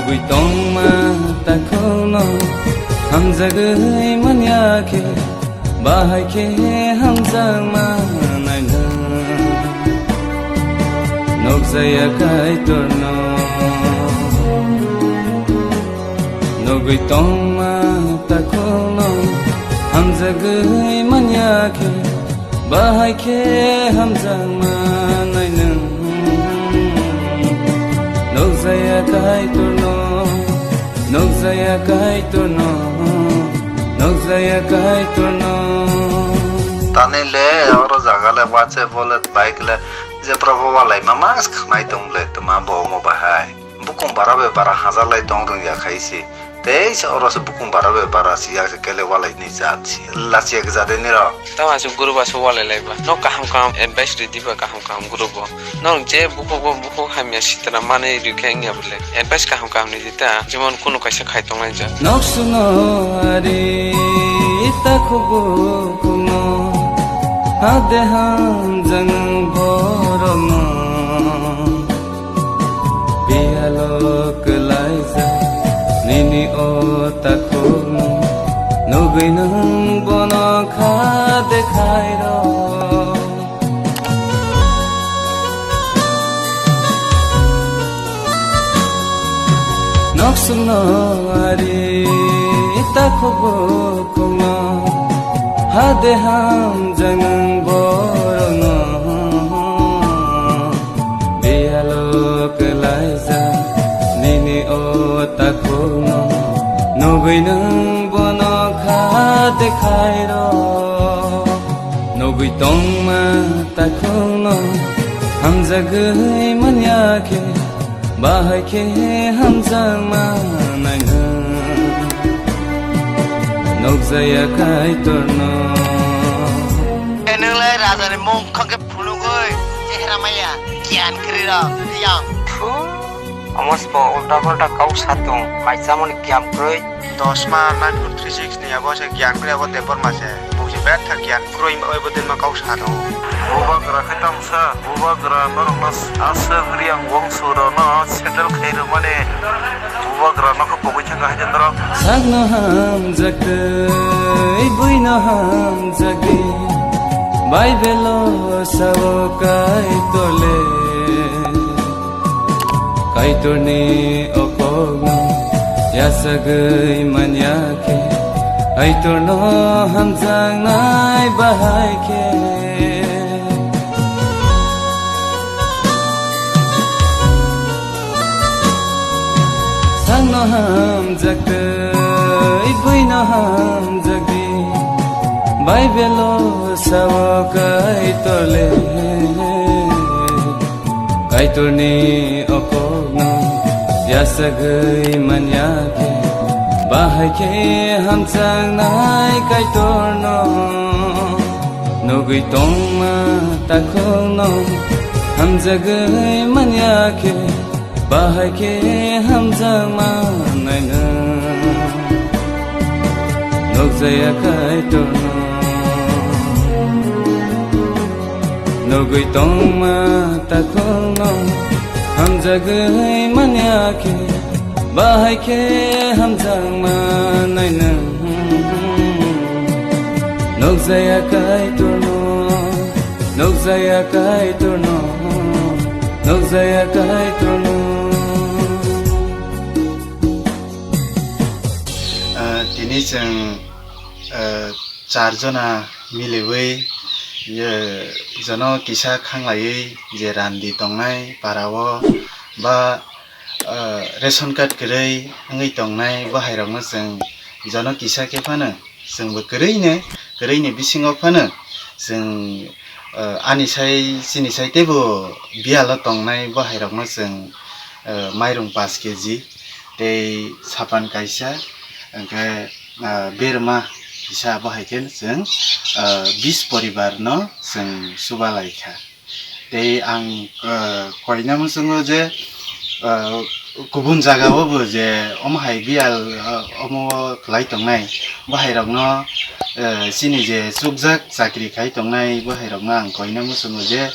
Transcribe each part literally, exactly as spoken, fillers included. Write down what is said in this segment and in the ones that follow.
Ui tongma takhukno hamjagwi manya khe, bahai khe hamjakma nainw. Nukjaya Kaitorno. Nugwi tongma takhukno hamjagwi manya khe, bahai khe hamjakma nainw. Nukjaya Kaitorno, nukjaya Kaitorno, nukjaya Kaitorno. Tani le oro jaga le WhatsApp wallet bike le je probo walai ma mas khnai tong le tma bo omo bahai. Bukung bara be bara hajar lai tong rwng ya khai se. Tei se oro se bukung bara be bara si ya se kele walai ni jat si. Lachi ek jade ni ro. Tamo asuk group asuk walai lai ba. No kaham kaham advice ri di ba kaham kaham group o. No je bukhuk bo bukhuk hamya sitra mane ri khe wngya bole. Advice kaham kaham ni di ta. Jemon kunu kaisa khai tong lai ja. Nok suno ari ta khubu kuno. Hade ham jang borok no. Biyalo kwlaijak nini o takhukno, nugwi nwng bono kha dekhairo. Noksukno ari takhuk bukhukno, hade hamjak nwng borokno. Biyalo kwlaijak nini o takhukno, nugwi nwng bono kha dekhairo. Nugwi tongma takhukno, hamjagwi manya khe, bahai khe hamjakma nainw. Nukjaya Kaitorno. Nwng lai rajani mung khangkhe phunugwi chehra maya giyan kwrwi rok riyang. Thu, omo sbo ulta pulta kok sa tong, mai chamani giyan kwrwi. Dosma nine four three six ni abo se giyan kwrwi abo Debbarma se. Bo se betha giyan kwrwi oi bo dinma kok sa tong. Bubagra khe tamsa, bubagra norokno aswk riyang wngsu rokno settle khai rwmani. Bubagra nokho pogwi thangkha hai norok. Sakno hamjak tei buino hamjak di, Baibelo sao Kaitor le. Kaitorni o kokno yachagwi manya khe, Kaitorno hamjaknai bahai khe. Sakno hamjak tei buino hamjak di, Baibelo sao Kaitor le. Kaitorni o kokno yachagwi manya khe, bahai khe hamjaknai Kaitorno. Nugwi tongma takhukno, hamjagwi manya khe, bahai khe hamjakma nainw. Nukjaya Kaitorno. Nugwi tongma takhukno, hamjagwi manya khe, bahai khe hamjakma nainw. Nukjaya Kaitorno, nukjaya Kaitorno, nukjaya Kaitorno. Ah, tini chwng, ah, char jona miliwi, ye, jono kisa khanglaiwi je randi tongnai para o ba, ah, ration card kwrwi wngwi tongnai bo hai rokno chwng jono kisa khe phano chwngbo kwrwini, kwrwini bisingo phano chwng, ah, ani sai, chini sai teibo biyalo tongnai bo hai rokno chwng, ah, mairung pash keji tei sapan kaisa, hwnkhe, ah, berma kisa bo hai khe chwng, ah, bis poribar no chwng chuba lai kha. Tei ang, ah, koina muchungo je, ah, kubun jaga o bo je omo hai biyal, ah, omo kwlai tongnai bo hai rokno, ah, chini je chukjak chakri khai tongnai bo hai rokno ang koina muchungo je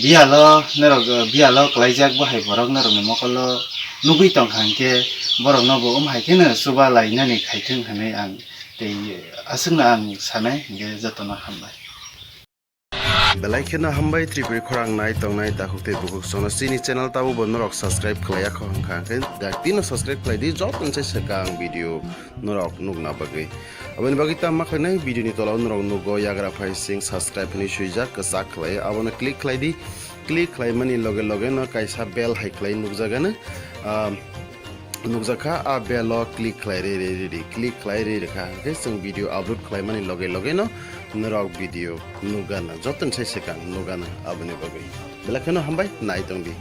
biyalo norok, ah, biyalo kwlaijak bo hai borok norokni mokolo nugwi tongkha, hinkhe borokno bo wng hai kheno chuba lainani khaithwng hinwi ang tei aswkno ang sanai, hinkhe jotono hambai. Belai kheno hambai Tripuri khorang nai tongnai takhuk tei bukhuk sono chini channel tabukbo norok subscribe khlaiya kho wngkha, hinkhe daktino subscribe khlai di, jotono se swkang video norok nukna bagwi. Aboni bagwi tamo khlainai video ni tola o norok nugo yagra phai sing subscribe hinwi swijak kwchak khlai, abono click khlai di. Click khlaimani loge loge no kaisa bell hai khlai nukjagano. Ah, nukjakha, a bell o click khlai ri ri ri ri, click khlai ri rikha, hinkhe chwng video upload khlaimani loge loge no norok video nukgana, jotono sai swkang nukgana. Aboni bagwi belai kheno hambai, nai tongdi.